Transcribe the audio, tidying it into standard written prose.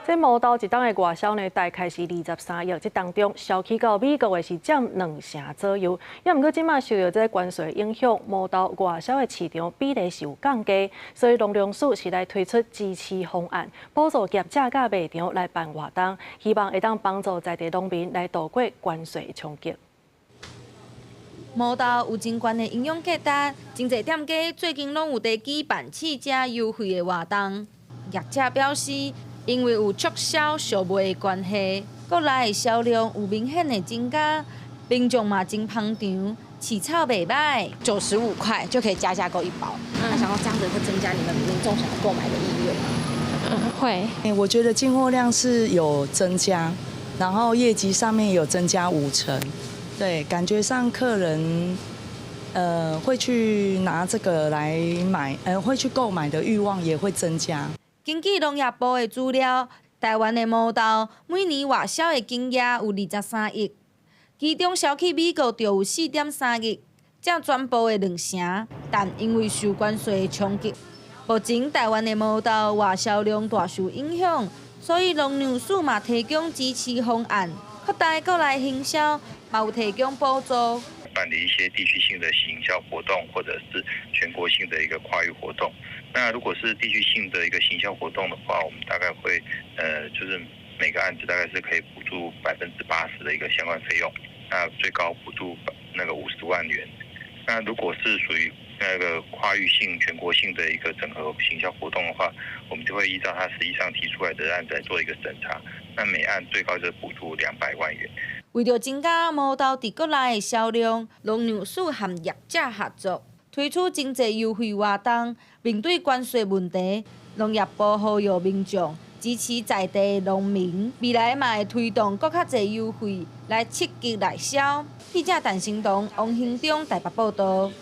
這毛豆一冬的外銷呢，大概是23億，這當中銷去到美國的是佔兩成左右。也毋過這馬受著這個關稅影響，毛豆外銷的市場比例是有降低，所以農糧署是來推出支持方案，補助業者佮賣場來辦活動，希望會當幫助在地農民來渡過關稅衝擊。毛豆有真懸的營養價值，真濟店家最近攏有佇舉辦試食優惠的活動。業者表示，因為有促銷售賣的關係，國內的銷量有明顯的增加，民眾嘛真捧場，飼草袂䆀。 95塊就可以加價購一包，那想說這樣子會增加你們民眾想要購買的意願嗎？嗯，會。我覺得進貨量是有增加，然後業績上面有增加5成，對，感覺上客人會去拿這個來買，會去購買的慾望也會增加。根據農業部的資料，台灣的毛豆每年外銷的金額有23億，其中銷去美國就有4.3億，佔全部的兩成。但因為受關稅的衝擊，目前台灣的毛豆外銷量大受影響，所以農糧署嘛提供支持方案，擴大國內行銷，嘛有提供補助。辦理一些地區性的行銷活動，或者是全國性的一個跨域活動。那如果是地區性的一個行銷活動的話，我們大概會，就是每個案子大概是可以補助80%的一個相關費用，那最高補助那個50萬元。那如果是屬於那個跨域性、全國性的一個整合行銷活動的話，我們就會依照他實際上提出來的案子來做一個審查，那每案最高就補助200萬元。為著增加毛豆佇國內的銷量，農糧署和業者合作，推出真濟優惠活動。面對關稅問題，農業部呼籲民眾支持在地農民，未來嘛會推動閣較濟優惠來刺激內銷。記者陳成東、王興中台北報導。